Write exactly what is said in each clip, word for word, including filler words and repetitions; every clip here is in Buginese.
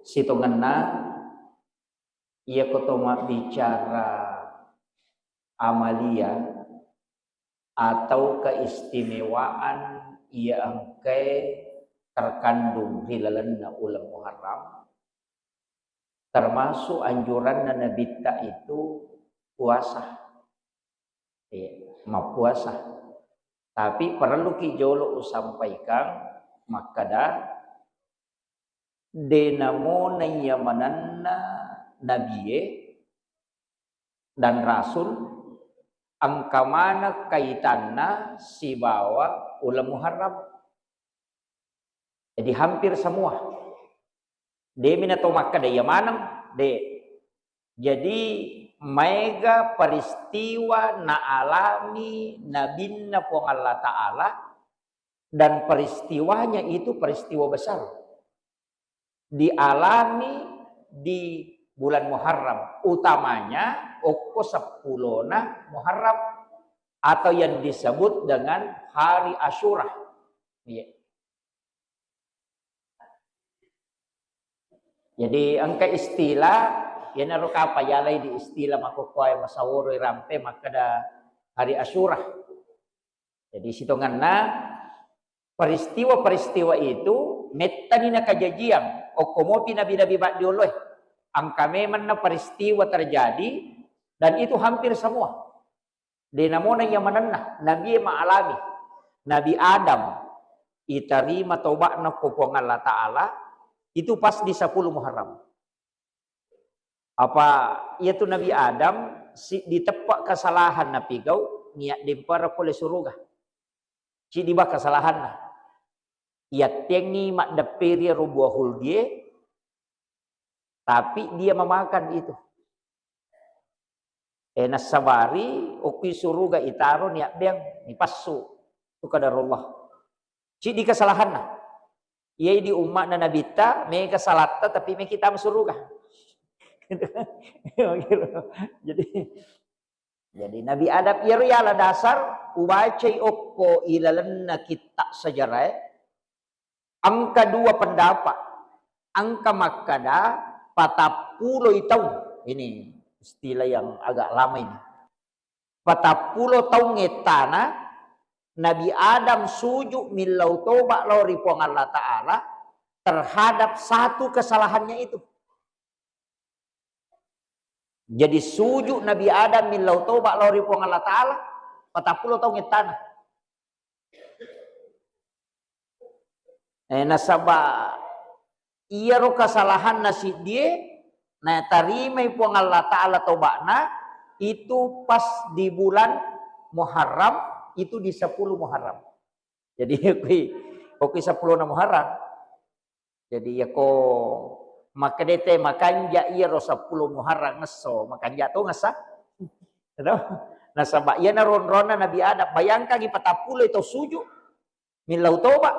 Sitongenna, iyako to mabbicara amalia atau keistimewaan iya engkae terkandung ri lalenna uleng Muharram, termasuk anjuranna Nabitta itu puasa. Iya, mappuasa. Tapi perlu ki jolo usampaikan makkada, de namo naiya manenna nabie dan rasul engka maneng kaitanna sibawa uleng Muharram. Jadi hampir semua. Demi na to makkada iya maneng, de. Jadi maega peristiwa naalami nabinna Puang Allah Ta'ala, dan peristiwanya itu peristiwa besar. Dialami di bulan Muharram, utamanya okko seppulona Muharram atau yang disebut dengan hari Asyura. Iya. Jadi engka istilah, iyanaro kapang yalai di istilah makkokkoe masaworo irampe makkada hari Asyura. Jadi sitongenna peristiwa-peristiwa itu mettani nakajajiang okko mopi nabi-nabi maddioloe. Engka memenna peristiwa terjadi dan itu hampir semua. De namona iya manenna, nabie maalami. Nabi Adam itarima toba'na ko Puang Allah Ta'ala itu pas di sepuluh Muharram. Apa iyatu Nabi Adam si diteppa kesalahan napigau, niat dempara pole suruga. Cidi ba kesalahanna. Yattengi maddepperi ro buah huldie, tapi dia memakan itu. Eh, nassabari okki suruga itaro niabbeang, nipassu tu kadarullah. Cidi kesalahanna. Iyai di umma'na nabitta, mega salatta tapi meki tama suruga. Jadi, jadi Nabi Adam iyaro yala dasar ubacai okko ilalenna kitta sejarah, eh, engka dua pendapat. Engka makkada patappuloi taung. Ini istilah yang agak lama ini. Patappulo taung ettana Nabi Adam suju millau toba lao ri Puang Allah Ta'ala terhadap satu kesalahannya itu. Jadi suju Nabi Adam millau toba lao ri Puang Allah Ta'ala patappulo taung ettana. Eh, nasaba iyaro kesalahanna siddie natarimai Puang Allah Ta'ala toba'na itu pas di bulan Muharram, itu di sepuluh Muharram. Jadi okki, okki sepuluh Muharram. Jadi yako makkedete makanja iyaro sepuluh Muharram ngesso, makanja to ngessa. Nasaba iyana ronronna Nabi Adam, bayangkangi patappulo tau suju millau toba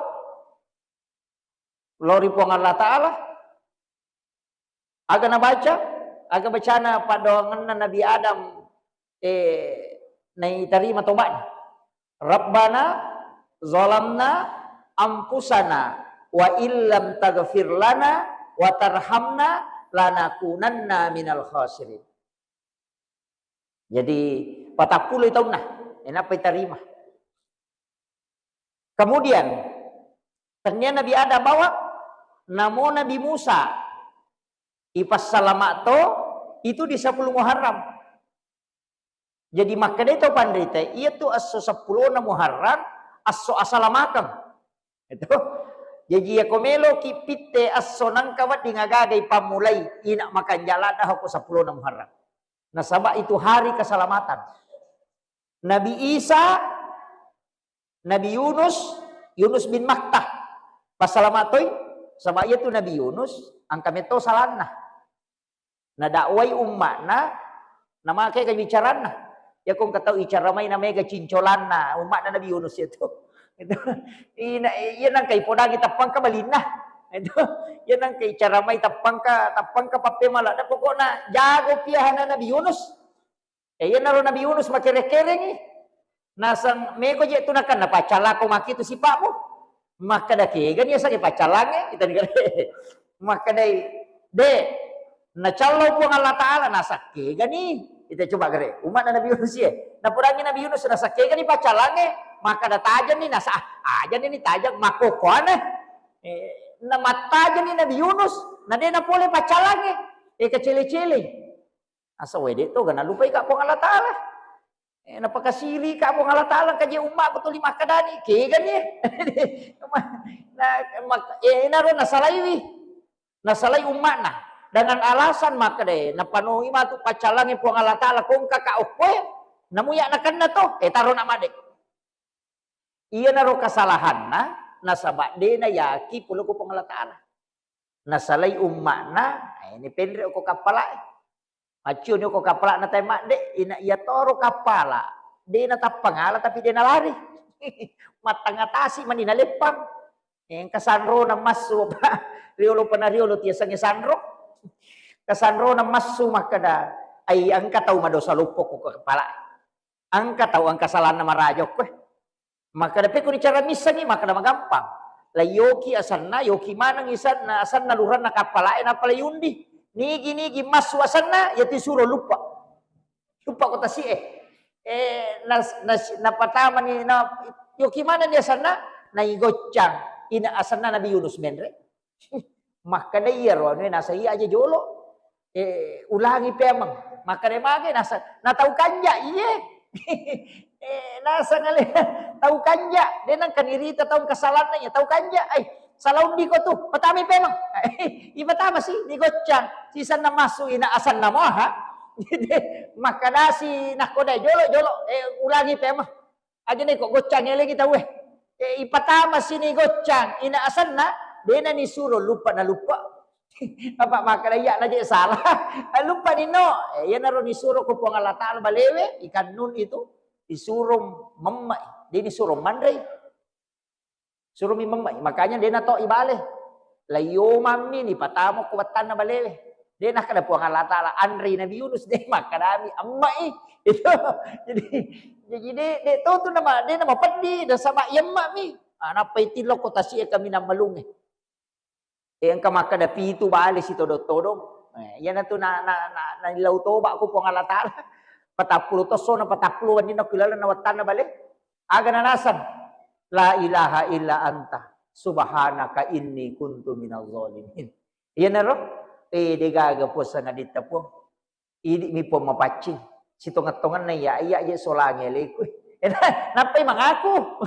lao ri Puang Allah Ta'ala. Aga nabaca? Aga bacana paddoangenna Nabi Adam, eh, naitarima toba'na. Rabbana zalamna anfusana wa illam taghfir lana wa tarhamna lanakunanna minal khasirin. Jadi, patappulo taunna, enappa itarima. Kemudian, tennia Nabi Adam bawa, namo Nabi Musa, ipassalama to, itu di sepuluh Muharram. Jadi, makkedai to panrita, iya tu esso seppulo Muharram, esso asalamakeng. Itu. Jaji, iyako meloki pitte esso nangka wedding agaga ipammulai, ina makanja ladda ko seppulo Muharram. Nasaba itu hari keselamatan. Nabi Isa, Nabi Yunus, Yunus bin Matta. Passalama toi, saba iya tu Nabi Yunus, engka metto salanna. Nadakwai umma'na, namake kebicaranna. Iyako engka tau icara mai namega cincolanna, umma'na Nabi Yunus itu. Itu, ina, iya nangka ipodangi tappangka balinna. Itu, iya nangka icara mai tappangka, tappangka pappemala. Dan pokokna jago piahana Nabi Yunus. Eh, iyanaro Nabi Yunus makere-kerengi. Naseng meko je tu nakan napaccalako maki tu sipa'mu. Makkada kegani asage paccalange, itani kare. Makkadai, De, nacallau Puang Allah Ta'ala, nasakkegani. Kita coba gare, umatna Nabi Yunus ye. Napodangi Nabi Yunus, nasakkegani paccallangnge, makkada tajenni, nasa, ah, ajenni ni tajeng, makkokkoane. Eh, namattajenni Nabi Yunus, na de napole paccallangnge. Eh, kecele-cele. Asa wede to, gana lupai ka Puang Allah Ta'ala. Eh, napakasiri ka Puang Allah Ta'ala, kaje umma ko tuli makkadani, kegani. Na, mak-, eh, naro nasalaiwi. Nasalai ummatna dengan alasan makkeda, eh, napanoi matu paccallangnge Puang Allah Ta'ala, kongka ka okkoe, namuya nakenna to, eh, taro na made. Iyanaro kesalahanna, nasaba de nayaki pole ko Puang Allah Ta'ala. Nasalai ummatna, eh, ini penre ko kappalae. Maccioni ko kappala'na tai madde, ina iya toro kappala, de natappangala tapi de nalari. Mattangatasi mani naleppang. Engka sanrona massu, Pak. Riolo pana riolo tiasengnge sanro. Kasanrona massu makkeda, ai engka tau madosa loppo ko kepala. Engka tau engka salanna maraja okkoe. Makkeda pekko ni cara missengi, makkeda magampang. La yoki asenna, yoki maneng isenna, asenna luranna kappalae nappa la yundi. Nigi-nigi massu asenna, yati suro luppa. Luppa ko tasi'e. Eh, nas-, nas-, napatamani, na, yoki manenni asenna, naigoccang. Ina asenna Nabi Yunus menre. Makkeda iyaro anue nasai aja jolo. Eh, ulangi pemeng. Makkeda mage nasa-, na tau kanja, iye. Eh, naseng ale tau kanja. De nengka nirita tau kesalanna iya tau kanja. Ai, salah undi ko tu. Patami pemeng. Ipatama si, digoccang. Sisenna massu ina asenna moha. Makkedasi nakko de jolo, jolo. Eh, ulangi pemeng. Aja neko goccang elengi tauwe. Eh, ipatama sini goccang, ina asenna, dena ni suro luppa na luppa. Apa makkeda iya naje salah. Eh, luppa ni no. Eh, iyanaro ni suro ko Puang Allah Ta'ala balewe, ikan nun itu, disuro memme, de ni suro manrei. Suro mi memme, makanya dena to ibale. Layo mammi ni patama ko wattanna balewe. De nakkeda Puang Allah Ta'ala, anrei Nabi Yunus, de makkedami, emmai. Itu. Jadi, jadi de, de to tu nama, de nama peddi, nasaba iyemma mi. Ah, nappa itillo ko tasi'e kami nammalungnge. Eh, engka makkeda pitu bale sitodong-todong. Eh, iyanatu na, na, na, na illau toba ko Puang Allah Ta'ala. Patappulo tosso na patappulo wenni na kuilaleng na wattanna bale. Aga nanaseng? La ilaha illa anta subhanaka inni kuntu minaz zalimin. Iyanaro, eh, degaga Puang sangaditta Puang. Idi'mi Puang mapaccing. Sitongeng-tongenna iya, iya je solangi aleku. Nappai mangaku.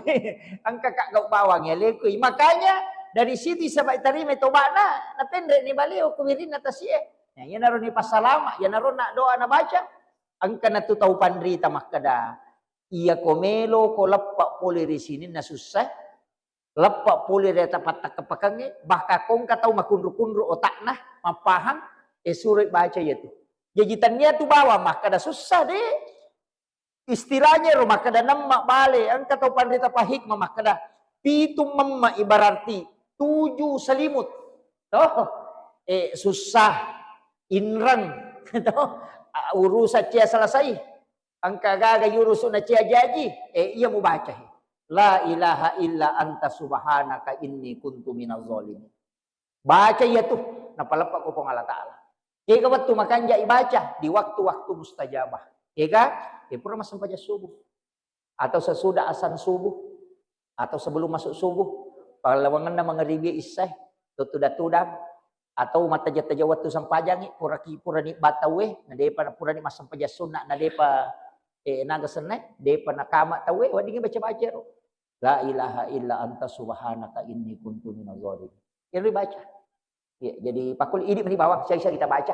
Engka ka gau bawang aleku. Makanya dari situ isaba tarima toba'na, napenre'ni baleo ko wirinna tasi'e. Nah, iyanaro ni passalama, iyanaro na doa nabaca. Engka natu tau panrita makkeda, iya ko melo ko leppa pole ri sininna sussa, leppa pole ri ata pattakkepakengnge, bahkan ko engka tau makunru-kunru otakna, mappahang, eh, suroi baca iyatu. Jaji tannia tu bawang makkeda sussa de. Istilahnya ro makkeda nemma bale, engka tau panrita pahikmah makkeda pitu memma ibararti tujuh selimut. Toh, eh, sussa, inreng, toh, urusan cia selesai. Engka gaga yurusu na cia jaji, eh, iya mubaca. La ilaha illa anta subhanaka inni kuntu minaz zalimin. Baca iya tu, napaleppa ko Puang Allah Ta'ala. Kega wettu makanja ibaca di waktu-waktu mustajabah. Kega, eh, pura massempajang subuh. Atau sesudah azan subuh. Atau sebelum masuk subuh. Pallawangenna mangeribi isai. Tutudang-tudang. Atau mattaja-taja wettu sempajangi, puraki, purani bataue, na depa, purani massempajang sunna, na depa, eh, naga senna, depa nakama taue, weddingi baca-baca ro. La ilaha illa anta subhanaka inni kuntu minaz zalimin. Iyaro baca. Ya, jadi pakul idi meni bawang, siang-siang kita baca.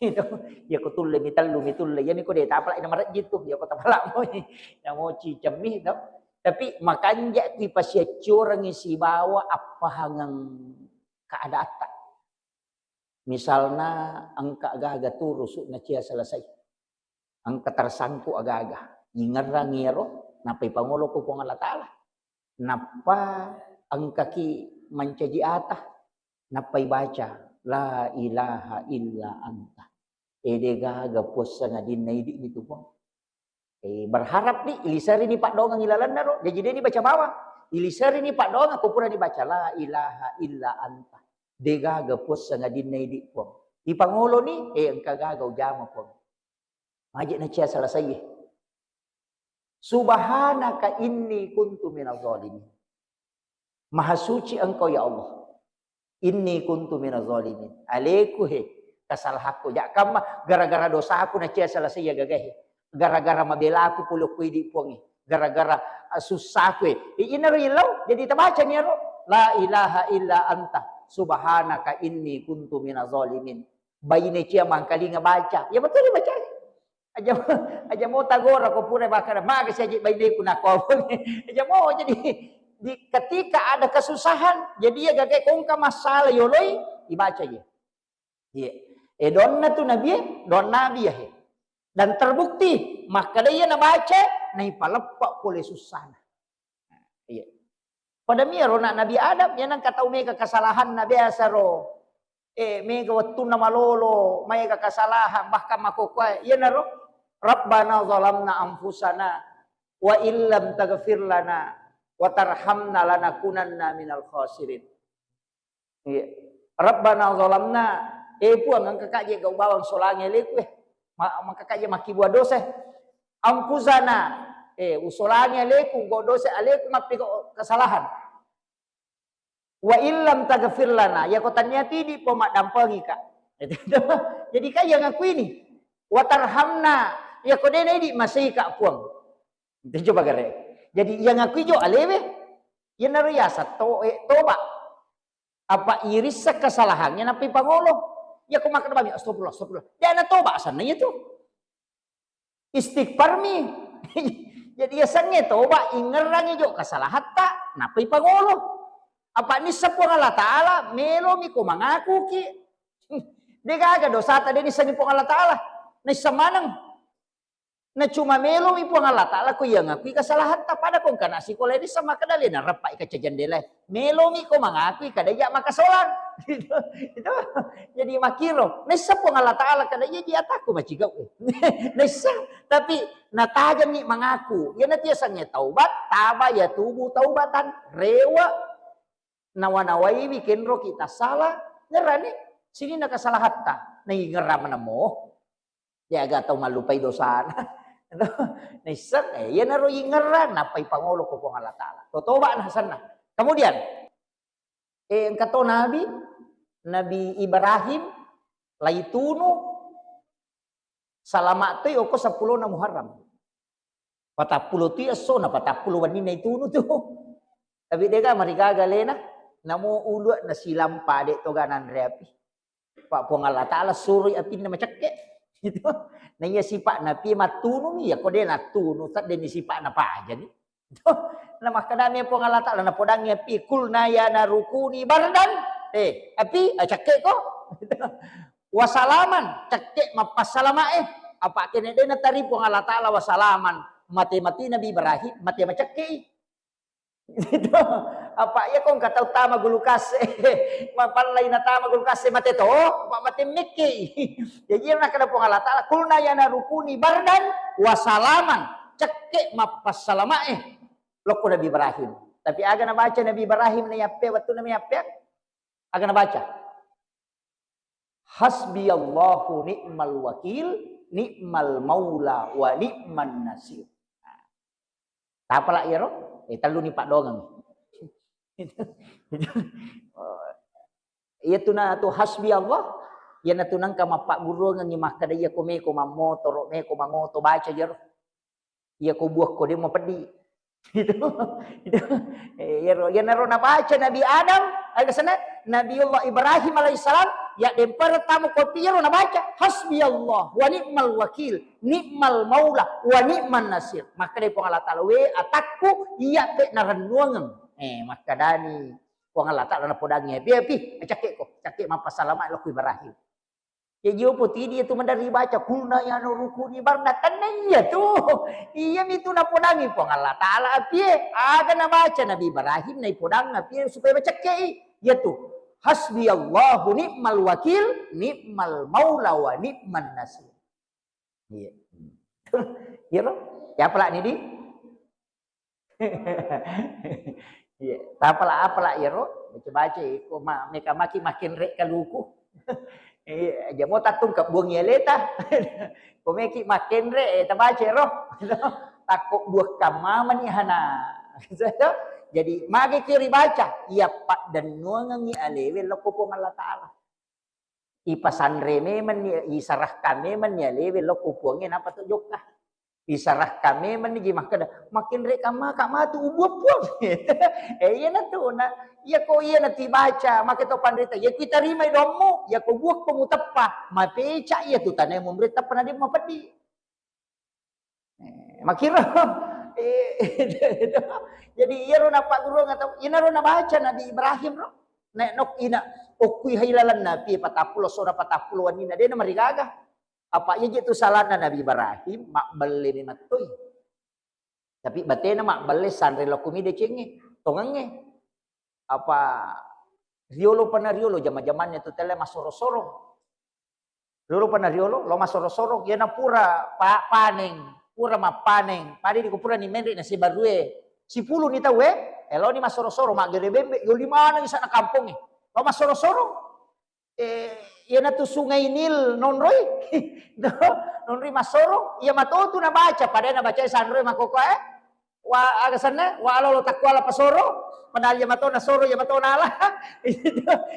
Gitu. Ya ko tulle mi tellu mi tulle. Ya mi ko de tapalai na marejji tu. Ya ko tapala moi. Na moci cemmi to. Tapi makanja ki pasiaccorengi sibawa appahangeng keadatta. Misalna engka gaga turusu na cia selesai. Engka tersangkut aga-aga. Ingerrang iyaro, nappa ipangolo ko Puang Allah Ta'ala. Nappa engkaki mancaji ata, nappa ibaca, "La ilaha illa anta." Ede gaga Puang sangadinna idi mi tu Puang. Eh, berharap di, iliserini paddoangeng ilalenna ro. Jaji deni baca bawang. Iliserini paddoangeng, ko purani baca, "La ilaha illa anta." De gaga Puang sangadinna idi Puang. Ipangoloni, eh, engka gaga ujama, Puang. Maje nacia selesai. Subhanaka inni kuntu minaz zalimin. Maha suci Engkau, ya Allah. Inni kuntu minaz zalimin. Aleku he, kesalahanku. Jakkamma gara-gara dosaku nacia selesai ya gagahe. Gara-gara mabelaku pole ku idi Puangnge. Gara-gara, eh, susahku e. I-, inaro illau, jadi tabaca ni aro. La ilaha illa anta subhanaka inni kuntu minaz zalimin. Baine cia mangkalinga baca. Ya betul baca. Aja, aja mau tagora ko pura bakara, maga siaji baineku nako. Aja mau jadi di ketika ada kesusahan, jadi ya gagai kongka masalah yoloi, ibaca ya. Iya. Eh, donna tu nabi, eh, don nabi ya he. Dan terbukti, makkada iya nabaca, naipaleppa pole sussana. Iya. Pada mia ro na Nabi Adam, ya nangka tau mega kesalahanna biasa ro. Eh, mega wettunna malolo, maega kesalahan, bahkan makokoe, iya naro, "Rabbana zalamna anfusana wa illam taghfir lana wa tarhamna lanakunanna minal khasirin." Iya. "Rabbana zalamna," eh Puang, engka kaje gau bawang solangi aleku, eh. Ma-, maka kaje makkibua dosa, eh. "Anfusana," eh, usolangi aleku, gau dosa aleku, mappiko kesalahan. "Wa illam taghfir lana," yako tania tidi po maddampengika. Jadi kaya ngakui ni. "Wa tarhamna," yako dena idi masika Puang. Itu coba gare. Jadi yang ngakui jo alewe, yenaro yasa to, eh, toba. Apa irissa kesalahannya nappi pangolo. Ya ko makkeda bami, "Astagfirullah, astagfirullah." Dia na toba asanna itu. Istighfar mi. Jadi yasengnge toba, ingerrangi jo kesalahatta, nappi pangolo. Apa nissa Puang Allah Ta'ala, melo mi ko mangaku ki. Degaga dosata de nissengi Puang Allah Ta'ala. Nissa maneng. Na cuma melomi Puang Allah Ta'ala ko iya ngakui kesalahatta, pada ko engkana sikola ini sama kada le narappai kaca jendela. Melomi ko mangakui kada iya makasolang. Itu, itu. Jadi makiro, nessa Puang Allah Ta'ala kada iya ji ataku macigau. Nessa, tapi natajami mangaku. Iya natia sange taubat, taba ya tubu taubatan, rewa. Nawa-nawaiwi kenro kita salah, ngerani sininna kesalahatta. Naingerra menemo. De'aga tau mallupai dosana. Naisseng, eh, iyanaro ingerrang, nappai pangolo ko Puang Allah Ta'ala. Totoba na asenna. Kemudian, eh, engka to Nabi, Nabi Ibrahim, laitunu, salama toi oko seppulona Muharram. Patappulo tu esso na patappulo wenni naitunu tu. Tapi de'ga marigaga alena, namo ulua nasilampa de' toga nanre api. Pak Puang Allah Ta'ala suroi apinna macekke. Gitu. Na iya sifat napi mattunumi, ya ko de' nattunu, sedde ni sifat na paja ni. Gitu. Na makkedami Puang Allah Ta'ala, napodangi api, "Kulna ya naru kuni bardan." Eh, api, ah, cekke ko. Gitu. "Wasalaman," cekke mappassalama e. Apa kene de' natari Puang Allah Ta'ala wasalaman. Mate-mate Nabi Ibrahim, mate macekke i. Itu. Apa iya ko engka tau tama gulukase, mapallai natama gulukase mate to, apa mate mekke. Jadi iya nakkeda Puang Allah Ta'ala, "Kulna ya naru kuni bardan wa salaman." Cekke mappassalama e lokko Nabi Ibrahim. Tapi aga nabaca Nabi Ibrahim na yappe, wettunna mi yappe? Aga nabaca? "Hasbiyallahu ni'mal wakil, ni'mal maula wa ni'man nasir." Nah, tapala iyaro? Eh, tellu ni paddoangeng. Iya tu na tu hasbi Allah, iya na tu nengka mappagguruangengi makkeda iya ko meko mammotoro, meko mangoto, baca iyaro. Iya ko buakko de' mapeddi. Itu, itu. Eh, iyaro, iyanaro nabaca Nabi Adam, aga sana, Nabiullah Ibrahim alaihissalam, ya dempar tamu kopi iyaro nabaca, "Hasbiyallah wa ni'mal wakil, ni'mal maula, wa ni'man nasir." Makkeda Puang Allah Ta'ala, "We atakku, iya pe narennuangeng." Eh, makkedani Puang Allah Ta'ala napodangi, "Pi, pi, cakke ko, cakke mappasalama lokko Ibrahim." Jaji opo tidi itu maderri baca, "Kulna ya naru kuni bardan." Tenna iya tu. Iya mi tu napodangi Puang Allah Ta'ala apie. Aga nabaca Nabi Ibrahim naipodang apie supaya macekke i. Iya tu. "Hasbiyallahu ni'mal wakil, ni'mal maula wa ni'man nasir." Iya. Iya lo. Ya pala ni di. Iya, tapala apala iyaro, baca-baca iko ma-, meka maki makin rek kaluku. Eh, aja mo tattung kebbuang aleta. Komeki makkenre, eh, tabaca ro. Takko buah kamma mani hana. Jadi, mage ki ribaca, iya paddennuangengi alewe lokko Puang Allah Ta'ala. Ipasanre memenni, isarahkan memenni alewe lokko Puangnge, napa to jokka. Isarahkan memenni ji makkeda, "Makkenre kamma ka matu ubuah Puang." Eh, iya natu na, iya ko iya natibaca, make to panrita, iya ko itarimai dommu, iya ko buah ko muteppa, mapeca iya tu tanae mumri teppa na de mapeddi. Eh, makkiro. Eh, jadi iyaro nappagguruang atau inaro nabaca Nabi Ibrahim ro. Nek nok ina okkui hailalan Nabi patappulo sora patappulo wenni na de namarigaga. Apa iya je tu salanna Nabi Ibrahim, mabbelle ni mattoi. Tapi batena mabbelle sanre lokumi decengnge, tongengnge. Apa riolo pana riolo jama-jamannya tu telle massoro-soro. Riolo pana riolo, lo massoro-soro, iya na pura pa-, paneng, pura mappaneng, pada di ko pura ni menre na sibarue, sipulu ni tau e, elo ni massoro-soro, maggere bembe, yo lima na isa na kampongnge, lo massoro-soro. Eh, iyanatu Sungai Nil nonroi. Nonroi massoro, iya matotu nabaca, padahal nabacai sanroi makkokkoe. Wa aga senna, wa alolo takkuala pasoro, padahal iya mato nasoro, iya mato nala.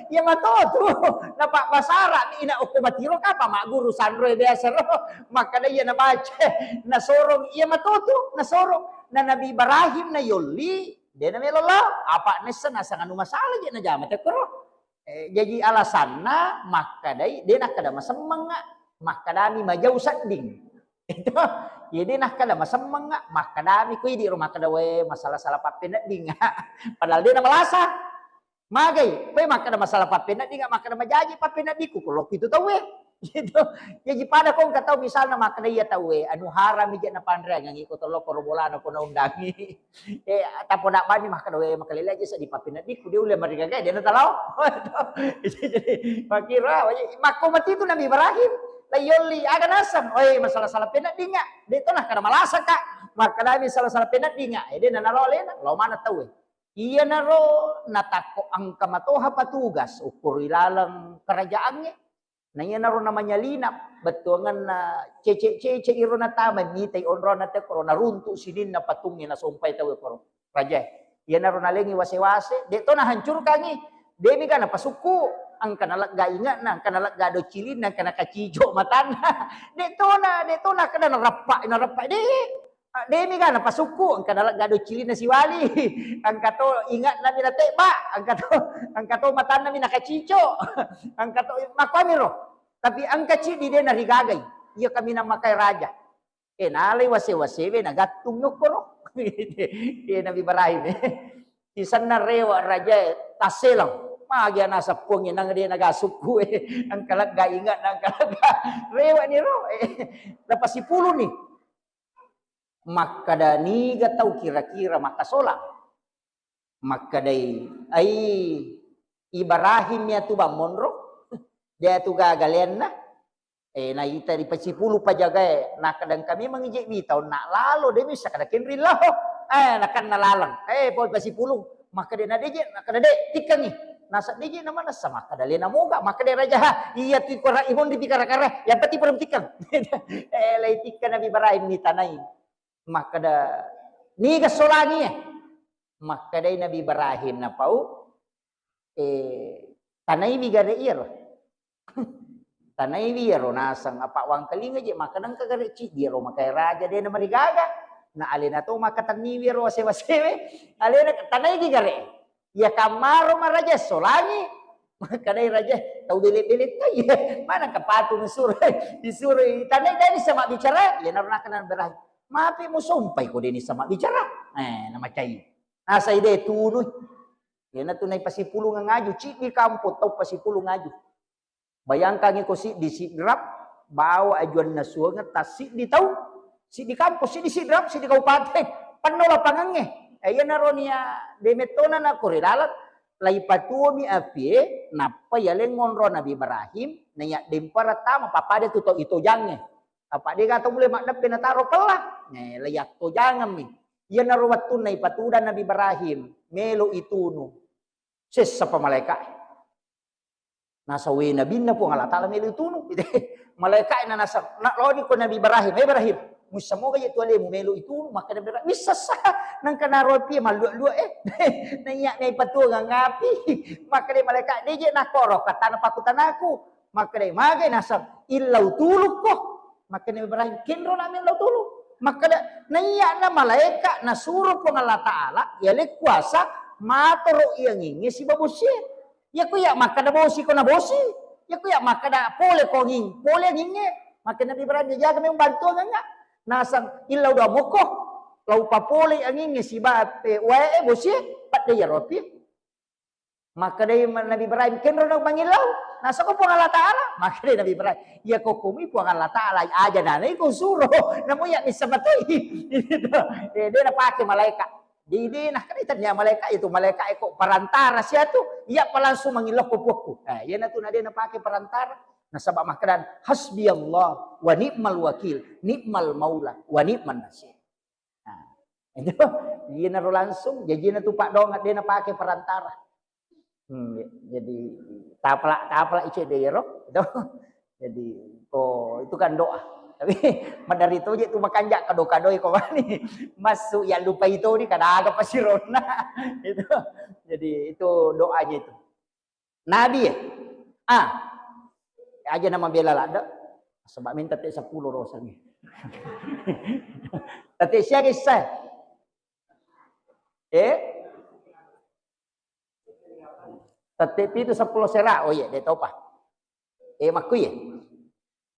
Iya matotu. Napa basara ina okko matiro kapa magguru sanroi biasa ro. Makkada iya nabaca, nasorong, iya matotu, nasorong. Na Nabi Ibrahim na yolli, de namelo lao. Apa nessa nasang anu masalah je najama tekkoro. Eh, jaji alasanna makkadai, de nakkada masemmengnga, makkadami majau sedding. Itu, jadi nakkada masemmengnga, makkadami ko idi ro makkada, "We, masalah-salah pappeneddingnga." Padahal de namalasa. Magai, we makkada masalah pappeneddingnga, makkada majaji pappeneddikku, ko lokki tu tauwe. Gitu. Jaji pada ko engka tau misalna makkada iya tauwe, anu harami je napanreangngi ko tollo koro bolana ko naundangi. Eh, tappa dabbani makkeda, "We, makalele aja seddi pappeneddikku, de ulle marigaga, de natalao." Jadi, makkiro, makko matitu Nabi Ibrahim, la yolli, aga naseng, "Oi, masalah-salah peneddingnga, de to nakkada malasaka." Makkedami salah-salah peneddingnga, eh, de nanaro alena, lao maneng tauwe. Iyanaro natakko engka matoha patugas ukkuru ilaleng kerajaangnge. Na iyanaro namanyalina bettuangenna cece-cece iro natama mitai onronna tekkoro naruntu sininna patungnge nasompai tauwe koro. Rajae, iyanaro nalengi wase-wase, de to nahancurkangi, demi ga napasukku, engka nalegga inge'na, engka nalegga docilinna, engka nakacico matanna. De tona, de tona kada narappa, narappa de. Ah, demi ga napasukku, engka nalegga docilinna siwali, engka to inge'na mi natebba, engka to, engka to matanna mi nakacico, engka to makkuamiro. Tapi engka ciddi de narigagai, iya kaminang makai raja. Eh, nalai wase-wasewe nagattung nokkoro. Eh, Nabi Ibrahim, eh. Sisenna rewa rajae tasselang. Magi ana seppuangnge nang de nagasukku, eh. Engka legga inge'na, engka legga. Rewa ni ro, eh. Napasipuluni. Makkada niga tau kira-kira makkasolang? Makkedai, "Ai, Ibrahim ya tu bang monro, dia tu gagaleanna." Eh, naita di pasipulu pajagae, nakkeda engka memang ije wita onna lalo, de bisa kada kenri lao. Eh, nakanna laleng. Eh, poi pasipulu, makkeda na deje, nakkeda de, tikkengi. Nasa deje na manessa, makkeda lena moga, makkeda raja, ha, iya tu kora ihon di kara-kara, yang penting pura tikkeng. Eh, lai tikkeng Nabi Ibrahim ni tanai. Makkeda, "Niga solangi e?" Makkedai Nabi Ibrahim napau, eh, "Tanaiwi gare iyaro." Tanaiwi iyaro naseng, apa wangkalinga je makkeda engka gare ciddi iyaro makai raja de namarigaga. Na alena to makkatenniwi iyaro wasewa-sewe. Alena tanaigi gare. Iya kammaro maraja solangi. Makkedai raja, "Tau bele-bele tai. Mana kapatu disuro, disuro tanai dani sama bicara." Iyanaro nakkeda Nabi Ibrahim, "Mapi musompai ko deni sama bicara." Eh, namacai. Nasai de tunui. Iyanatu nai pasipulung ngaju, ciddi kampong tau pasipulung ngaju. Bayangkangi ko siddi Sidrap, bawa ajuanna suangeng tassiddi tau, siddi kampong, siddi Sidrap, siddi kabupaten, penno lapangangnge. Eh, iyanaro nia de mettona na kore laleng, laipatuomi apie, nappa yaleng ngonro Nabi Ibrahim, naiya dempara tama, pappada tu to itojangnge. Apa dega to mulle maddeppe nataro pella. Eh, laiyattojangemmi. Iyanaro wettunna ipatudang Nabi Ibrahim, melo itunu. Sessa pa malaeka. Naseng, "We, nabinna Puang Allah Ta'ala melo itunu." Malaika'e na naseng, na loni ko Nabi Ibrahim, "Eh, Ibrahim, muissamoga je tu alemu melo itunu?" Makkeda Nabi Ibrahim, "Missessa." Nangka naropi mallua-lua, eh. Naiya mei patuangang api. Makkeda malaika, "De je nakoro, katana pakutanaku." Makkeda, "Magai?" Naseng, "Illau tulukko." Makkeda Nabi Ibrahim, "Kenro na millau tulu." Makkeda, "Naiya na malaika nasuro Puang Allah Ta'ala, yale kuasa, matoro iangingnge siba bosie." Iya ku iya makkeda bosi ko na bosi. Iya ku iya makkeda pole ko anging, pole angingnge. Makkeda Nabi Ibrahim, "Jaga memang bantuangengnga." Naseng, "Illau doa mokko. Lau papole angingnge siba, eh, wae, eh, bosie, padde iyaro api." Makkeda Nabi Ibrahim, "Kenro na mangillau?" Naseng, "Ko Puang Allah Ta'ala." Makkeda Nabi Ibrahim, "Iya ko kumi Puang Allah Ta'ala, aja nanai ko suro. Namu iya missa matoi." Eh, de napake malaika. Jadi de nakkeda tania malaika itu, malaika eko perantara siatu, iya pa langsung mangillau ko puakku. Eh, iya natu na de napake perantara. Nasaba makkeda, "Hasbiyallah wa ni'mal wakil, ni'mal maula wa ni'man nasir." Nah, itu, iyanaro langsung, jajina tu Pak Dong, de napake perantara. Hmm, jadi tapala, tapala ice de ero, gitu. Jadi, oh, itu kan doa. Tapi madari toje tu makanja kado-kadoi ko mani. Masuk ya lupa itu ni kada aga pasirona. Itu. Jadi itu doanya itu. Nabi ya. Ah. Aja nama bela ladde. Sebab minta te sepuluh rosangi. Tete siaga issai? Eh? Tette pitu seppulo sera. Oh iya, de topa. Eh, makku iya.